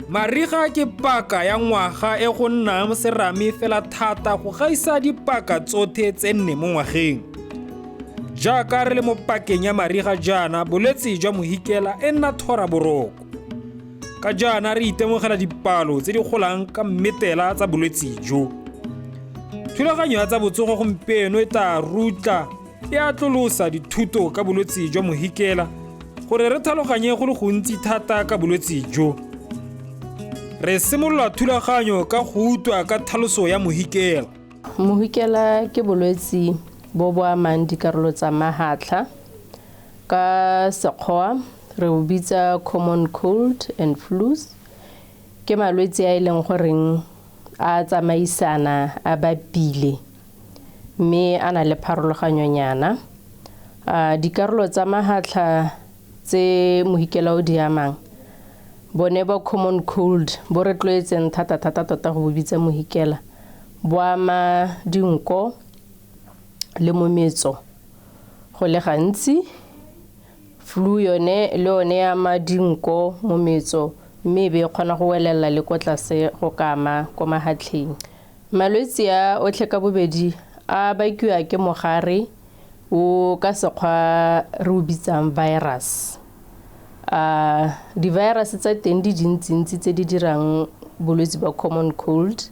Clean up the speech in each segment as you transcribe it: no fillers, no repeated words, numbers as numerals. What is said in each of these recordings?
Mariga ke paka ya ngwaga e go nnang serame fela thata go gaisa dipaka tsothe tse nne mo ngwageng. Jaaka re le mo pakeng ya mariga jaana, bolwetse jwa mohikela e nna thora boroko. Ka jaana re itemogela dipalo tse di golang ka mmetela tsa bolwetse jo. Thulaganyo ya tsa botsogo gompieno e tla rutla e atlolosa dithuto ka bolwetse jwa mohikela gore re tlhaloganye go le gontsi thata ka bolwetse jo. Re simolola thulaganyo ka go utlwa ka tlhaloso ya mohikela. Mohikela ke bolwetse bo bo amang dikarolo tsa mahatlha. Ka Sekgowa re o bitsa common cold and flus. Ke malwetse a e leng goreng a tsamaisana a bapile mme a na le pharologanyonyana. Dikarolo tsa mahatlha tse mohikela o di amang, bone ba common cold bo re tlwaetseng thata-thata tota go bo bitsa mohikela, bo ama dinko le mometso go le gantsi. Flu yone le yone e ama dinko, mometso, mme e be e kgona go welela le ko tlase go ka ama ko mahatlheng. Malwetsi a otlhe ka bobedi a bakiwa ke mogare o ka sekgwa re o bitsang virus. A di-virus tsa teng di dintsintsi tse di dirang bolwetsi ba common cold.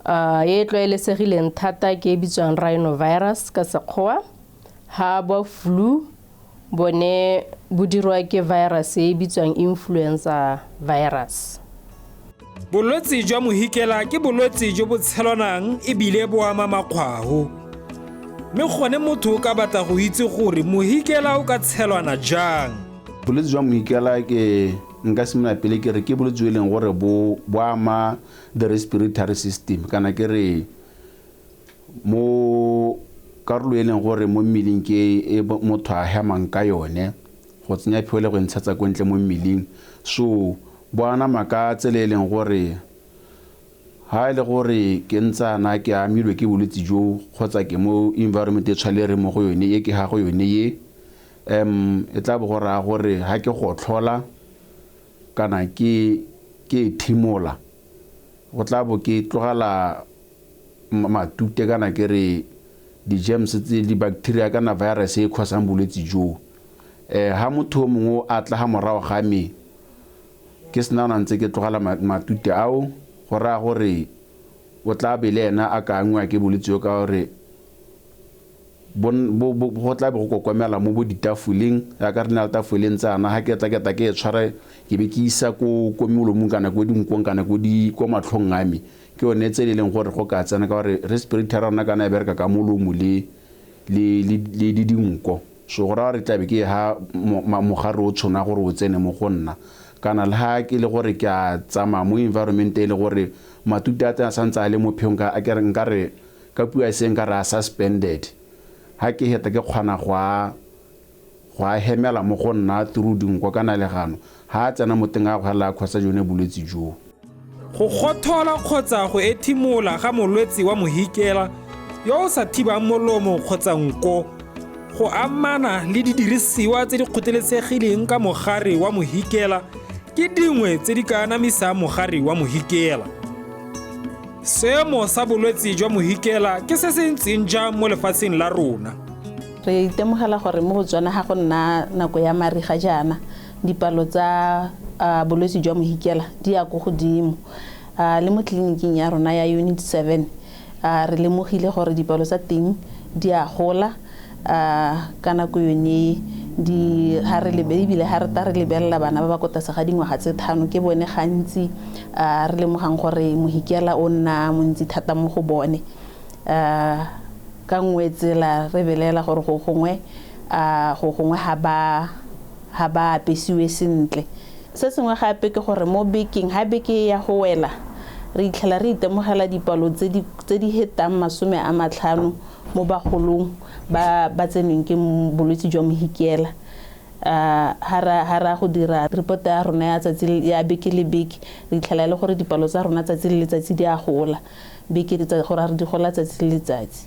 A e tlwaelesegileng thata ke e bitswang rhinovirus ka sekgowa. Ha ba flu bone bo dirwa ke virus e e bitswang influenza virus. Bolwetse jwa mohikela ke bolwetse jo bo tshelwanang ebile bo ama makgwaho. Mme gone motho o ka batla go itse gore mohikela o ka tshelwana jang. Bolwetse jwa mohikela ke nka simolola pele ke re ke bolwetse jo e leng gore bo bo ama the respiratory system kana ke re Mo karolo e leng gore mo mmeleng ke e motho a hemang ka yone go tsenya pheo le go e ntshetsa ko ntle mo mmeleng. So bo anama ka tsela e leng gore ha e le gore ke ntsana ke amilwe ke bolwetse jo kgotsa ke mo environment e tshwale re mo go yone e ke ga go yone ye e tla bo go raya gore ha ke gotlhola kana ke ke thimola go tla bo ke tlogela matute kana ke re di-germs tse di-bacteria kana virus e khosang bolwetse jo. Ha motho o mongwe a tla ga morago ga me ke sena ona ntse ke tlogela matute ao, go raya gore o tla be le ena a ka angwa ke bolwetse jo ka gore go tla be go kokomela mo bo ditafoleng jaaka re na le tafoleng tsana ga ke tla ke tla ke e tshwara ke be ke isa ko ko molomong kana ko dinkong kana ko di ko matlhong a me ke yone tse e leng gore go ka tsena ka gore respirator ya rona kana e bereka ka molomo le le le le dinko so go raya gore tlabe ke ha mogare o tshona gore o tsene mo go nna kana le ha ke le gore ke a tsamaya mo environment e le gore matute a teng a santse a le mo pheong ka ke re nka re Ka puo ya seeng ka re a suspended. Ha ke heta ke kgona go a go a hemela mo go nna through dinko kana legano. Ha a tsena mo teng a go hela a khosa jone bolwetsi joo. Go gothola kgotsa go ethimola ga molwetse wa mohikela yo o sa thibang molomo kgotsa nko go amana le didirisiwa tse di kgotlelesegileng ka mogare wa mohikela ke dingwe tse di ka anamisang mogare wa mohikela. Seemo sa bolwetse jwa mohikela ke se se ntseng jang mo lefatsheng la rona? Re itemogela gore mo Botswana ga go nna nako ya mariga jaana, dipalo tsa bolwetse jwa mohikela di ya ko godimo. Le mo tleliniking ya rona ya Unit 7 re lemogile gore dipalo tsa teng di a gola. Ka nako yone e, di, ha re lebe, ebile ha re ta re lebelela bana ba ba ko tlase ga dingwaga tse thano, ke bone gantsi re lemogang gore mohikela o nna montsi thata mo go bone. Ka nngwe tsela re belaela gore go gongwe, go gongwe ga ba, ga ba apesiwe sentle. Se sengwe gape ke gore mo bekeng, ha beke e ya go wela, re itlhela re itemogela dipalo tse di, tse di hetang 50 mo bagolong ba ba tsenweng ke bolwetse jwa mohikela. Ha re ha re ya go dira report ya rona ya tsatsi ya beke le beke, re itlhela e le gore dipalo tsa rona tsatsi le letsatsi di a gola, beke go raya gore di gola tsatsi le letsatsi.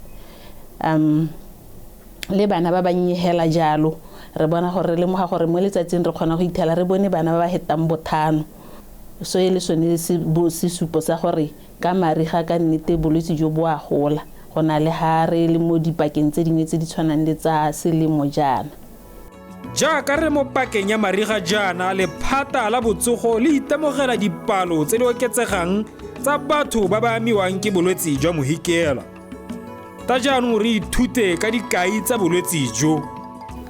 Le bana ba bannye hela jalo, re bona gore re lemoga gore mo letsatsing re kgona go ithela re bone bana ba ba hetang bothano. So e le sone sesupo sa gore ka mariga ka nnete bolwetse jo bo a gola go na le ha re le mo dipakeng tse dingwe tse di tshwanang le tsa selemo jaana. Jaaka re mo pakeng ya mariga jaana, lephata la botsogo le itemogela dipalo tse di oketsegang tsa batho ba ba amiwang ke bolwetse jwa mohikela. Ta jaanong re ithute ka dikai tsa bolwetse jo.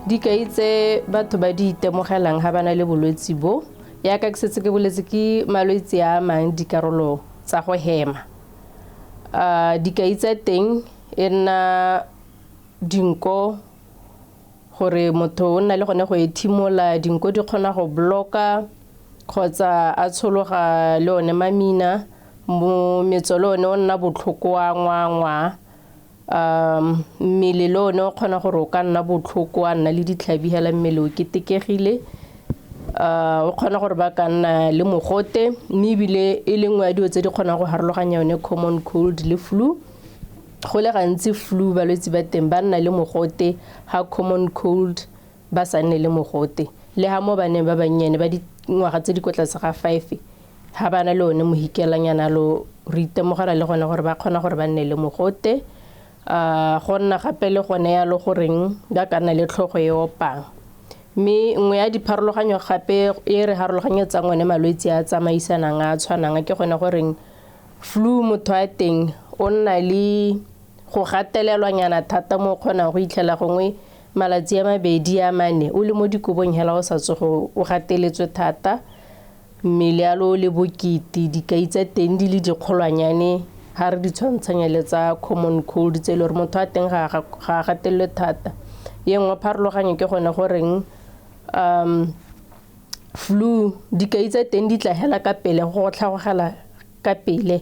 Dikai tse batho ba di itemogelang ga ba na le bolwetse bo, yaka ke setse ke boletse, ke malwetse a amang dikarolo tsa go hema. Dikai tsa teng e nna dinko, gore motho o nna le gone go ethimola, dinko di kgona go bloka kgotsa a tshologa le one mamina, mometso le one o nna botlhoko wa ngwangwa, mmele le one o kgona gore o ka nna botlhoko wa nna le ditlhabi hela mmele o ketekegile. O kgona gore ba ka nna le mogote, mme ebile e le nngwe ya dilo tse di kgonang go harologanya yone common cold le flu. Go le gantsi flu balwetse ba teng ba nna le mogote, ha common cold ba sa nne le mogote. Le ha mo baneng ba bannyane ba dingwaga tse di kwa tlase ga 5 ha ba na le one mohikelanyana lo re itemogela le gone gore ba kgona gore ba nne le mogote. Go nna gape le gone yalo goreng ba ka nna le tlhogo e opang. Mme nngwe ya dipharologanyo gape e re harologanyetsang one malwetse a tsamaisanang a tshwanang ke gone goreng flu motho a teng o nna le go gatelelwanyana thata mo o kgonang go itlhela gongwe malatsi a mabedi a mane o le mo dikobong hela o sa tsoge o gateletswe thata, mmele ya lo le bokete, dikai tsa teng di le dikgolwanyane ha re di tshwantshanya le tsa common cold tse e le gore motho a teng ga a gatelelwe thata. Ye nngwe pharologanyo ke gone goreng flu dikai tsa teng di tla hela ka pele, go tlhagogela ka pele,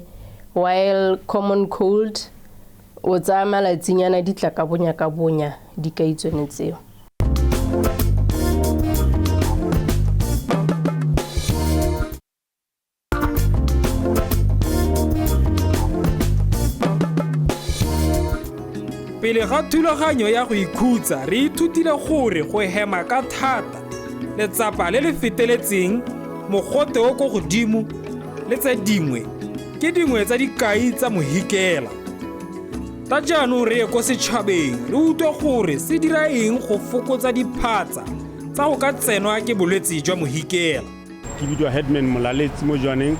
while common cold o tsaya malatsinyana di tla ka bonya ka bonya dikai tsone tseo. Pele ga thulaganyo ya go ikhutsa, re ithutile gore go hema ka thata, letsapa le le feteletseng, mogote o ko godimo le tse dingwe ke dingwe tsa dikai tsa mohikela. Ta jaanong re ye ko setšhabeng re utlwe gore se dira eng go fokotsa diphatsa tsa go ka tsenwa ke bolwetse jwa mohikela. Ke bidiwa Headman Molaletsi mo Jwaneng.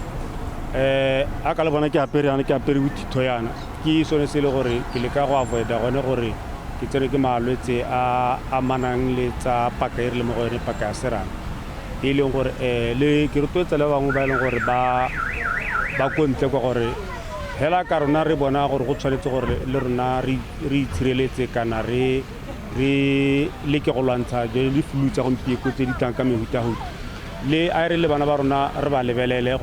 A ka le bona ke apere yana, ke apere bothitho yana. Ke sone se e le gore ke leka go avoida gone gore ke tsene ke malwetse a amanang le tsa paka e re le mo go yone, paka ya serame. E leng gore le ke rotloetsa le ba bangwe ba e leng gore ba ko ntle kwa gore hela ka rona re bona gore go tshwanetse gore le rona re itshireletse kana re leke go lwantsha le flu tsa gompieno tse di tlang ka mehutahuta. Le a re le bana ba rona re ba lebelele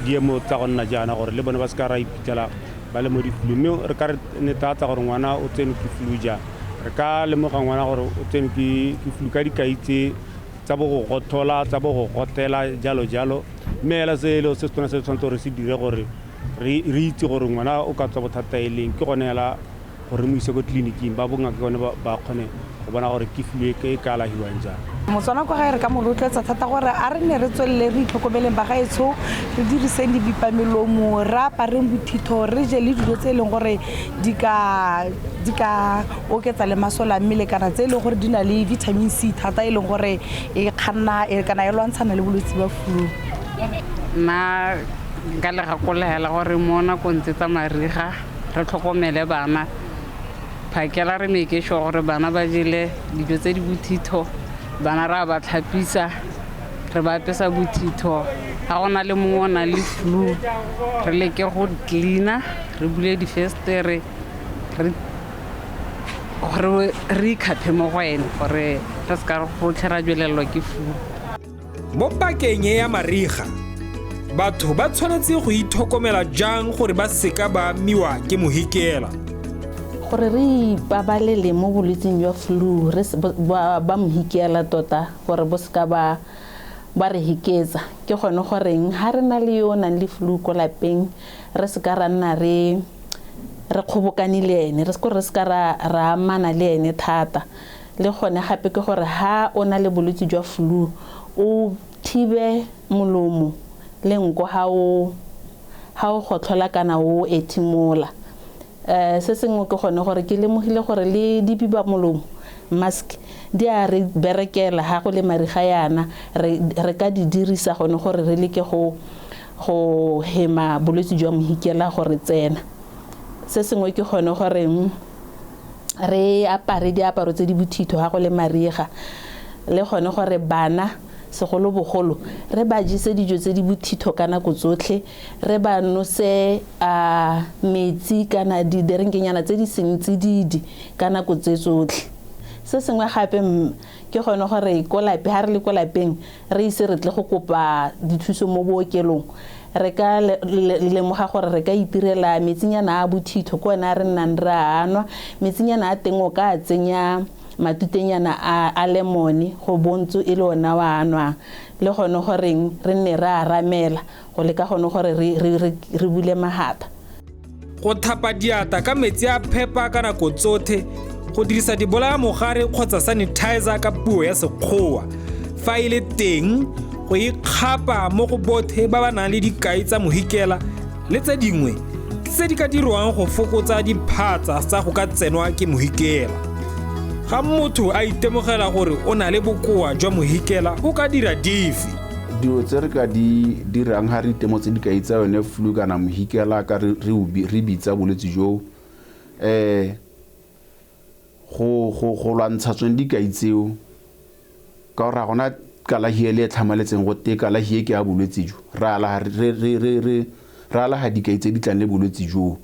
diemo tsa go nna jaana gore le bone ba se ka ra iphitlhela ba le mo di-flu. Mme re ka re netefatsa gore ngwana o tsene ke flu jang, re ka lemoga ngwana gore o tsene ke flu ka dikai tse tsa bo go gothola, tsa bo go gotela, jalo jalo. Mme hela se se tshwana se tshwanetse gore se dire gore re itse gore ngwana o ka tswa bothata e leng, ke gone hela gore mo ise ko tleliniking ba bongaka ke gone ba kgone go bona gore ke flu e ka alafiwang jang. Motswana kwa gae re ka mo rotloetsa thata gore a re ne re tswelele re itlhokomeleng bagaetsho, re diriseng dibipamelomo, re apareng bothitho, re je le dilo tse e leng gore di ka oketsa le masole a mmele kana tse e leng gore di na le vitamin C thata e leng gore e kganna kana e lwantshana le bolwetse ba flu. Nna nka le gakologela gore mo nakong tse tsa mariga re tlhokomele bana, phakela re make sure gore bana ba jele dijo tse di bothitho, bana re a ba tlhapisa, re ba apesa bothitho. Ga go na le mongwe o nang le flu, re leke go cleaner, re bule difestere, re ikgaphe mo go ene gore re se ka rotlhe ra jwelelelwa ke flu. Mo pakeng e ya mariga, batho ba tshwanetse go itlhokomela jang gore ba seka ba amiwa ke mohikela? Gore re ipabalele mo bolwetseng jwa flu re ba mohikela tota gore bo seka ba re hiketsa, ke gone goreng ha re na le yo o nang le flu ko lapeng re seka ra nna re kgobokane le ene, re seka ra amana le ene thata. Le gone gape ke gore ha o na le bolwetse jwa flu o thibe molomo Le nko ha o ha o gotlhola kana o ethimola. Se sengwe ke gone gore ke lemogile gore le dibibamolomo, mask, di a re berekela ha go le mariga yana, re ka di dirisa gone gore re leke go hema bolwetse jwa mohikela gore tsena. Se sengwe ke gone gore re apare diaparo tse di bothitho ha go le mariga, le gone gore bana segolobogolo re ba jese dijo tse di bothitho ka nako tsotlhe, re ba nose a metsi kana diderenkenyana tse di seng tsididi ka nako tse tsotlhe. Se sengwe gape ke gone gore ko lape, ha re le ko lapeng re ise re tle go kopa dithuso mo bookelong, re ka lemoga gore re ka itirela metsinyana a bothitho, ke one a re nnang re a nwa. Metsinyana a teng o ka tsenya matutenyana a lemone go bontse e le ona wa a nwang, le gone goreng re nne re a ramela go leka gone gore re bule mahatha. Go thapa diatla ka metsi a phepa ka nako tsothe, go dirisa dibolayamogare kgotsa sanitizer ka puo ya Sekgowa fa e le teng, go ikgapa mo go bothe ba ba nang le dikai tsa mohikela le tse dingwe tse di ka dirwang go fokotsa diphatsa tsa go ka tsenwa ke mohikela. Ga motho a itemogela gore o na le bokoa jwa mohikela, o ka dira dife? Dilo tse re ka di dirang ga re itemotse dikai tsa yone flu kana mohikela ka re bitsa bolwetse jo, go lwantsha tsone dikai tseo, ka gore ga gona kalafi e le e tlhamaletseng go te kalafi e ke ya bolwetse jo, re alaga dikai tse di tlang le bolwetse jo.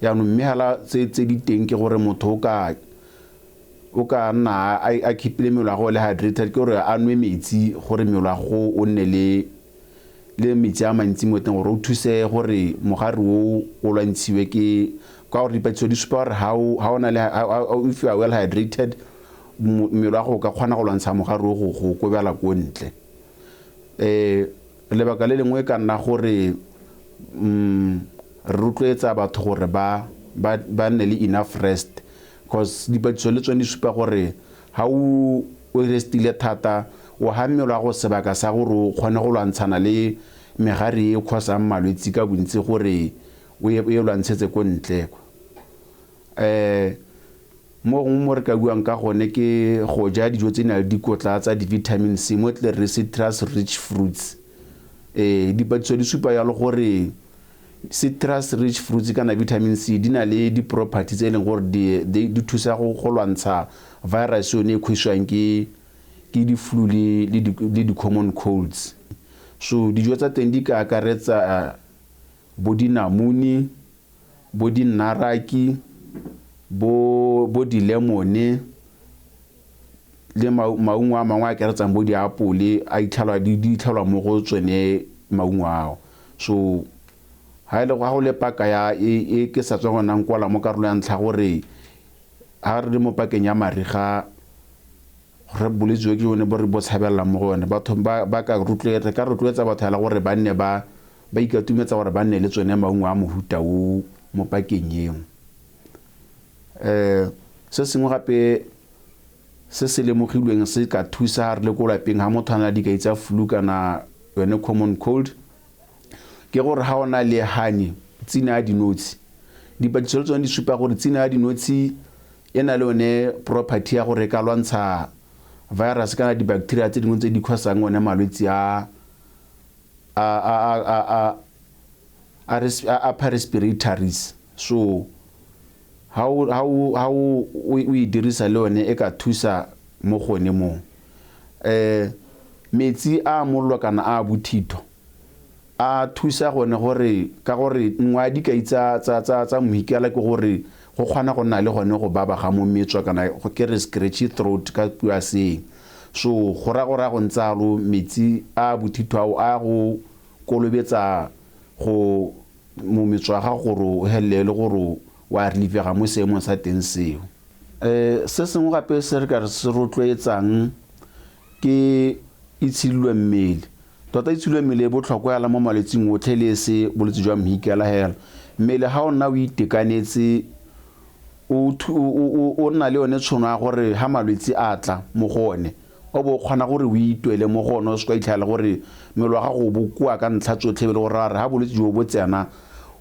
Jaanong mme hala tse di teng ke gore motho o ka nna a keep-ile mmele wa gagwe o le hydrated, ke gore a nwe metsi gore mmele wa gago o nne le metsi a mantsi mo teng gore o thuse gore mogare o o lwantshiwe ke ka gore dipatlisiso di supa gore ha o na le, if you are well hydrated, mmele wa gago o ka kgona go lwantsha mogare o go kobela ko ntle. Lebaka le lengwe e ka nna gore re rotloetsa batho gore ba nne le enough rest, cause dipatlisiso le tsone di supa gore ha o restile thata, o ha mmele wa go sebaka sa gore o kgone go lwantshana le megare e cause-ang malwetse ka bontsi gore o e lwantshetse ko ntle. Mo gongwe mo re ka buang ka gone ke go ja dijo tse di nang le dikotla tsa di-vitamin C, mo tle re citrus rich fruits. Dipatlisiso di supa jalo gore citrus rich fruits kana vitamin C di na le di-property tse e leng gore di thusa go lwantsha virus yone e kgwesiwang ke di-flu le di-common colds. So dijo tsa teng di ka akaretsa bo dinamune, bo dinaraki, bo dilemone le maungo a mangwe a akaretsang bo diapole, a itlhalwa di itlhalwa mo go tsone maungo ao. So ha e le go le paka ya e ke sa tswa go nang kwala mo karolo ya ntlha gore ha re le mo pakeng ya mariga re bolwetse ke yone bo re bo tshabelelang mo go yone, batho ba ka rotloetsa, re ka rotloetsa batho hela gore ba nne ba ikatumetsa gore ba nne le tsone maungo a mohuta o mo pakeng eo. Se sengwe gape se se lemogilweng se ka thusa re le ko lapeng ha motho a na le dikai tsa flu kana yone common cold, ke gore ha o na le honey, tsina ya dinotshi. Dipatlisiso le tsone di supa gore tsina ya dinotshi e na le yone property ya gore e ka lwantsha virus kana di-bacteria tse dingwe tse di cause-ang one malwetse a upper respiratories. So ha o e dirisa le yone e ka thusa mo gone mo. Metsi a mollo kana a bothitho a thusa gone gore ka gore nngwe ya dikai tsa mohikela ke gore go kgona go nna le gone go baba ga mometswa kana go ke re scratchy throat ka puo ya seeng. So go raya gore go ntse jalo metsi a bothitho ao a go kolobetsa go mometswa ga gore o helele le gore wa reliefega mo seemong sa teng seo. Se sengwe gape se re ka re se rotloetsang ke itshidilo mmele. Tota itshidilo mmele e botlhokwa hela mo malwetsing otlhe le se bolwetse jwa mohikela hela. Mmele ha o nna o itekanetse, o nna le yone tšhono ya gore ha malwetse a tla mo go one, o bo o kgona gore o itwele mo go one, o se ka itlhela gore mmele wa gago o bokoa ka ntlha tsotlhe, e le gore a re ga bolwetse jo bo tsena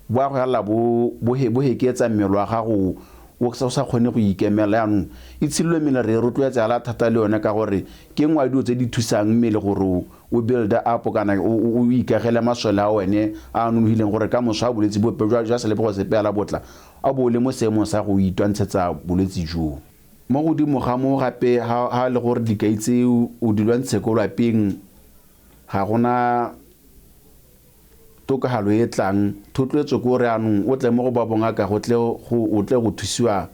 bo a go yalela bo heketsa mmele wa gago o sa kgone go ikemela. Yaanong itshidilo mmele re e rotloetsa yala thata le yone, ka gore ke nngwe ya dilo tse di thusang mmele gore o build up kana o ikagele masole a one a a nonofileng, gore ka moso a bolwetse bope jwa selebego sepe ala botla, a bo o le mo seemong sa go itwantshetsa bolwetse joo. Mo godimo ga moo gape, ha le gore dikai tse o di lwantshe ko lwapeng, ga gona tokagalo e tlang. Thotloetso ke gore anong o tle mo go ba bongaka, go tle o tle go thusiwa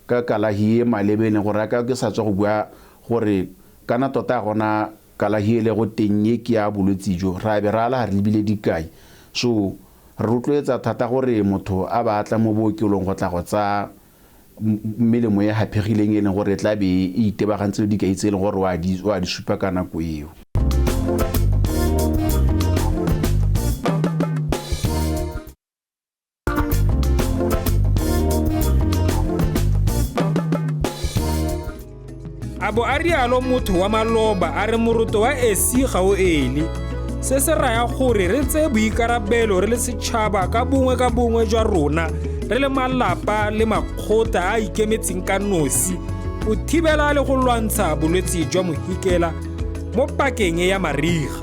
ka kalahi e maleba, e leng gore ka ke sa tswa go bua gore kana tota gona kalahi e le go teng e ke ya bolwetse jo, ra be ra ala re lebile dikai. So re rotloetsa thata gore motho a ba tla mo bookelong go tla go tsaya melemo e haphegileng, e leng gore e tla be e itebagantse le dikai tse e leng gore wa di supa ka nako eo. A bo a rialo motho wa maloba a re moroto wa esi ga o ele. Se se raya gore re tseye boikarabelo re le setšhaba ka bongwe ka bongwe jwa rona, re le malapa le makgotla a a ikemetseng ka nosi, go thibela le go lwantsha bolwetse jwa mohikela mo pakeng e ya mariga.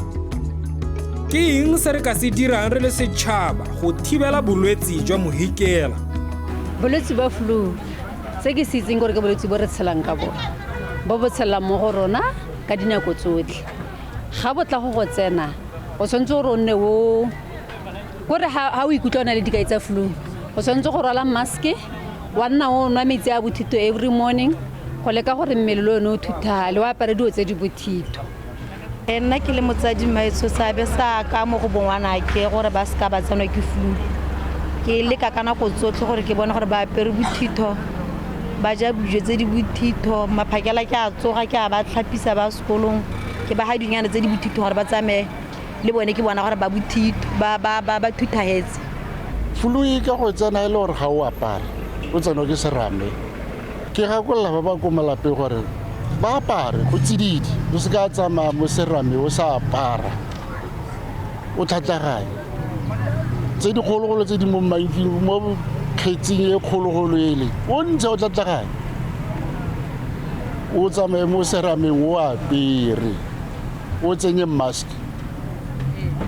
Ke eng se re ka se dirang re le setšhaba go thibela bolwetse jwa mohikela? Bolwetse ba flu, se ke se itseng gore ke bolwetse bo re tshelang ka bone, bo bo tshelang mo go rona ka dinako tsotlhe. Ga bo tla go go tsena, o tshwanetse gore o nne o kore ha o ikutlwa o na le dikai tsa flu, o tshwanetse go rwala maske, wa nna o nwa metsi a bothito every morning, go leka gore mmele le one o thuthale, o apare dilo tse di bothito. Nna ke le motsadi maetsho, seabe sa ka mo go bongwanake gore ba seka ba tsenwa ke flu, ke leka ka nako tsotlhe gore ke bone gore ba apere bothitho, ba ja dijo tse di bothitho. Maphakela ke a tsoga ke a ba tlhapisa ba sekolong, ke ba ga dinyana tse di bothitho gore ba tsamaye le bone, ke bona gore ba bothitho, ba thuthahetse. Flu e ka go tsena e le gore ga o apare, o tsenwa ke serame. Ke gakolola ba ba ko malapeng gore ba apare, go tsididi, o se ka tsamaya mo serame o sa apara, o tlhatlaganye. Tse dikgologolo tse di mo manking, mo kgetsing e kgologolo ele, o ntse o tlhatlaganye, o tsamaye mo serameng o apere, o tsenye mask.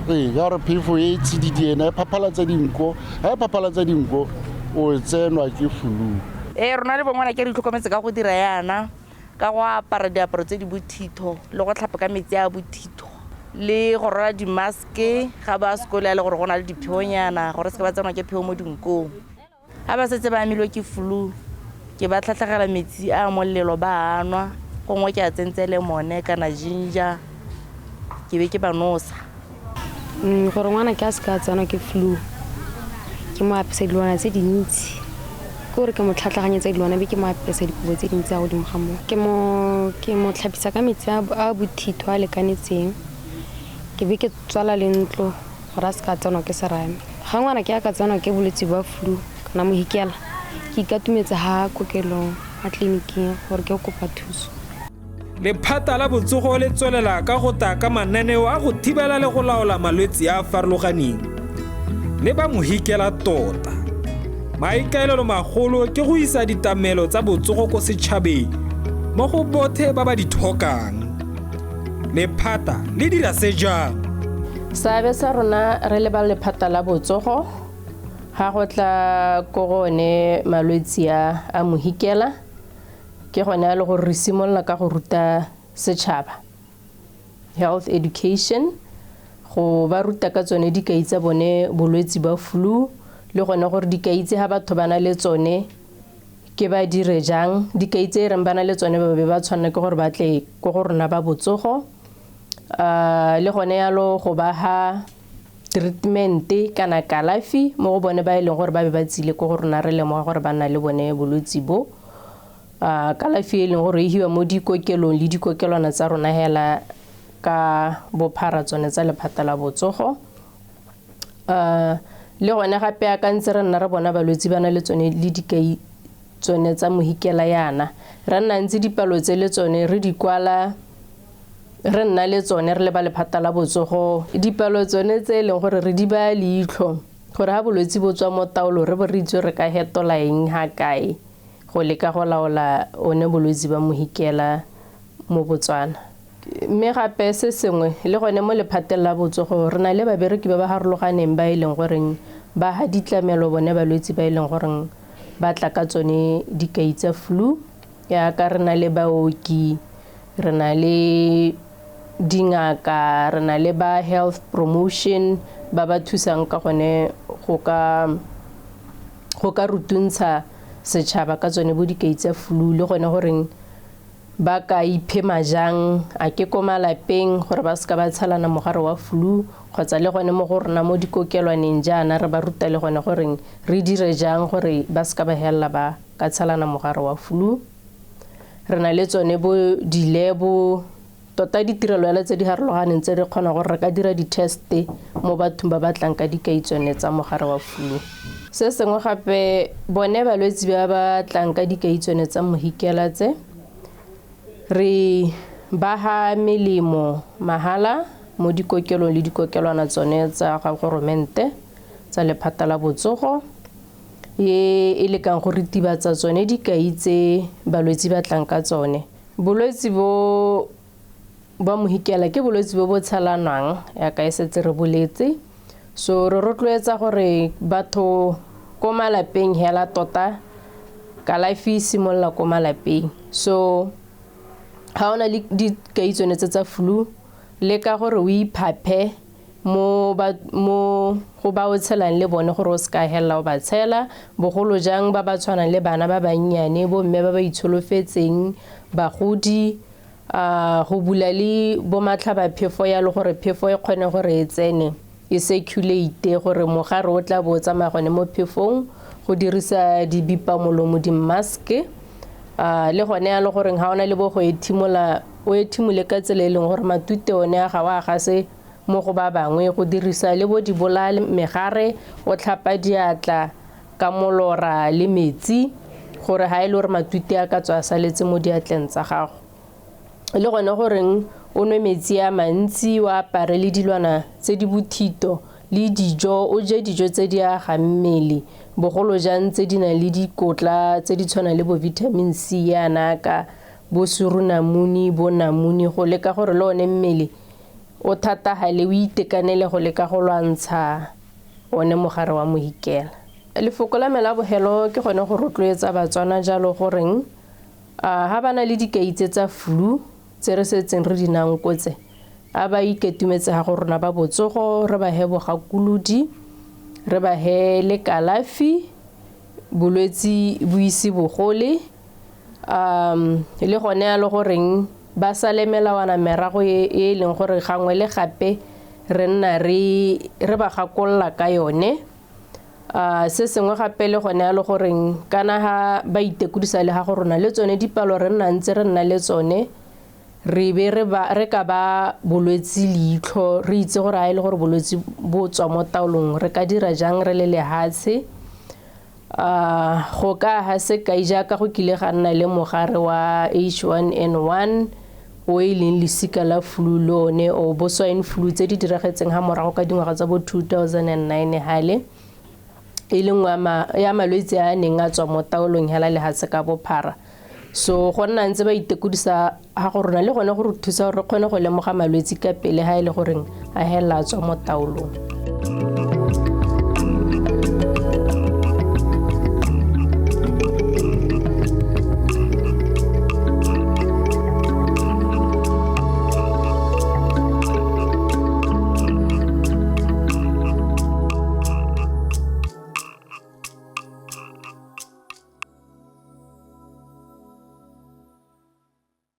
Ee, ka gore phefo e tsididi ena e phaphalatsa dinko, ga e phaphalatsa dinko o tsenwa ke flu. Ee, rona le bongwana ke re itlhokometse ka go dira yana, ka go apara diaparo tse di bothitho le go tlhapa ka metsi a bothitho le go rwala dimaske ga ba sekolo, ya le gore go na le dipheonyana gore se ke ba tsenwa ke pheo mo dinkong. Ga ba setse ba amilwe ke flu, ke ba tlhatlhagela metsi a molelo ba a nwa, gongwe ke a tsentse lemone kana ginger, ke be ke ba nosa. Gore ngwana ke a se ka tsenwa ke flu, ke mo apesa dilwana tse dintsi, ke gore ke mo tlhatlhaganyetsa dilwana, be ke mo apesa dikobo tse dintsi a godimo ga moo. Ke mo tlhapisa ka metsi a bothitho a lekanetseng, ke be ke tswala le ntlo gore a se ka tsenwa ke serame. Ga ngwana ke a ka tsenwa ke bolwetse ba flu kana mohikela, ke ikatumetsa ha kokelong, ha tleliniking gore ke kopa thuso. Lephata la botsogo le tswelela ka go tla ka mananeo a go thibela le go laola malwetse a a farologaneng le ba mohikela tota. Maikaelelo magolo ke go isa ditamelo tsa botsogo ko setšhabeng mo go bothe ba ba di tlhokang. Lephata le dira se jang? Seabe sa rona re le ba lephata la botsogo ga go tla ko go one malwetse a mohikela, ke gone a le gore re simolola ka go ruta setšhaba health education, go ba ruta ka tsone dikai tsa bone bolwetse ba flu, le gone gore dikai tse ga batho ba na le tsone ke ba dire jang, dikai tse e reng ba na le tsone ba be ba tshwanela ke gore ba tle ko go rona ba botsogo. Le gone yalo go ba ha treatment kana kalafi mo go bone ba e leng gore ba be ba tsile ko go rona, re lemoga gore ba na le bone bolwetse bo. Kalafi e leng gore e hiwa mo dikokelong le dikokelwana tsa rona hela ka bophara tsone tsa lephata la botsogo. Le gone gape a ka ntse re nna re bona balwetse ba na le tsone le dikai tsone tsa mohikela yana, re nna ntse dipalo tse le tsone re di kwala re nna le tsone re le ba lephata la botsogo. Dipalo tsone tse e leng gore re di baya leitlho gore ha bolwetse bo tswa mo taolo re bo re itse re ka hetola eng ha kae go leka go laola one bolwetse ba mohikela mo Botswana. Mme gape se sengwe le gone mo lephateng la botsogo re na le babereki ba ba harologaneng ba e leng goreng ba ha ditlamelo bone balwetse ba e leng goreng ba tla ka tsone dikai tsa flu, yaka re na le baoki, re na le dingaka, re na le ba health promotion ba ba thusang ka gone go ka rutuntsha setšhaba ka tsone bo dikai tsa flu le gone goreng ba ka iphema jang, a ke ko malapeng gore ba seka ba tshelana mogare wa flu, kgotsa le gone mo go rona mo dikokelwaneng jaana re ba ruta le gone goreng re dire jang gore ba seka ba helela ba ka tshelana mogare wa flu. Re na le tsone bo dilebo, tota ditirelo hela tse di harologaneng tse re kgona gore re ka dira di-test mo bathong ba ba tlang ka dikai tsone tsa mogare wa flu. Se sengwe gape bone balwetse ba ba tlang ka dikai tsone tsa mohikela tse re ba ha melemo mahala mo dikokelong le dikokelwana tsone tsa ga goromente tsa lephata la botsogo e e lekang go ritibatsa tsone dikai tse balwetse ba tlang ka tsone. Bolwetse bo ba mohikela ke bolwetse bo bo tshelanwang yaka e setse re boletse, so re rotloetsa gore batho ko malapeng hela tota kalafi e simolola ko malapeng. So ha ona le dikai tsone tse tsa flu, leka gore o iphaphe mo go ba o tshelang le bone gore o seka hela o ba tshela, bogolo jang ba ba tshwanang le bana ba bannyane, bo mme ba ba itsholofetseng, bagodi, go bula le bo matlhabaphefo yalo gore phefo e kgone gore e tsene e circulate gore mogare o tla bo o tsamaya gone mo phefong, go dirisa dibipamolomo, di-mask, le gone yalo goreng ha ona le bo go ethimola o ethimole ka tsela e leng gore matute one a ga wa gase mo go ba bangwe, go dirisa le bo dibolaya megare, o tlhapa diatla ka molora le metsi gore ha e le gore matute a ka tswa a saletse mo diatleng tsa gago. Le gone goreng o nwe metsi a mantsi, o apare le dilwana tse di bothito le dijo, o je dijo tse di agang mmele, bogolo jang tse di nang le dikotla tse di tshwanang le bo vitamin C yana ka bo surunamune, bo namune, go leka gore le one mmele o thatagale o itekanele go leka go lwantsha one mogare wa mohikela. Lefoko la me la bogelo ke gone go rotloetsa Batswana jalo goreng ha ba na le dikai tse tsa flu tse re setseng re di nankotse, a ba iketumetse ga go rona ba botsogo, re ba he bogakolodi, re ba he le kalafi, bolwetse bo ise bogole, le gone yalo goreng ba sale melawana merago e e leng gore gangwe le gape re nna re ba gakolola ka yone. Se sengwe gape le gone yalo goreng kana ha ba itekodisa le ga go rona le tsone dipalo re nna ntse re nna le tsone, re be re ka ba bolwetse leitlho, re itse gore ha e le gore bolwetse bo tswa mo taolong re ka dira jang re le lehatshe. Go ka ha sekai jaaka go kile ga nna le mogare wa H1N1 o e leng lesika la flu le one o bo swine flu tse di diragetseng ha morago ka dingwaga tsa bo 2009 hale, e leng ya malwetse a neng a tswa mo taolong hela lehatshe ka bophara. So go nna ntse ba itekodisa ga go rona le gone go re thusa gore re kgone go lemoga malwetse ka pele ha e le goreng a hela a tswa mo taolong.